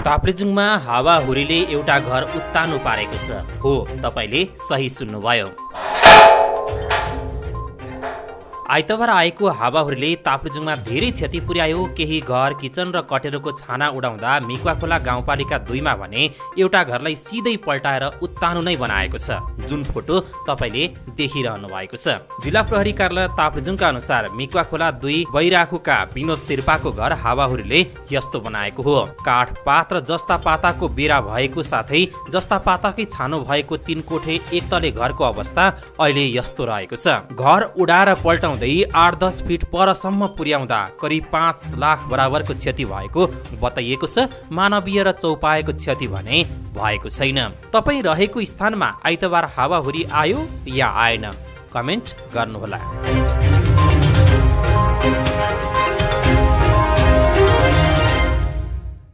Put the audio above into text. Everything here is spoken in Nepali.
ताप्लेजुङमा हावाहुरीले एउटा घर उत्तानो पारेको छ। हो, तपाईले सही सुन्नुभयो। आइतबार आएको हावाहुरीले ताप्लेजुङमा धेरै क्षति पुर्यायो। केही घर, किचन र कटेरोको छाना उडाउँदा मिक्वाखोला गाउँपालिका 2 मा भने एउटा घरलाई सिधै पल्टाएर उत्तानो नै बनाएको छ, जुन फोटो तपाईले देखिरहनु भएको छ। जिल्ला प्रहरी कार्यालय ताप्लेजुङका अनुसार मिक्वाखोला 2 बैराखुका विनोद शेर्पाको घर हावाहुरीले यस्तो बनाएको हो। काठ, पात र जस्ता पाताको बेरा भएको साथै जस्ता पाताकै छानो भएको 3 कोठे एक तले घरको अवस्था अहिले यस्तो रहेको छ। घर उडाएर पल्टाउँदा 8-10 फिट परसम्म पुर्याउँदा करिब 5 लाख बराबरको क्षति भएको बताइएको छ। मानवीय र चौपाएको क्षति भने भएको छैन। तपाईँ रहेको स्थानमा आइतबार हावाहुरी आयो या आएन? कमेन्ट गर्नुहोला।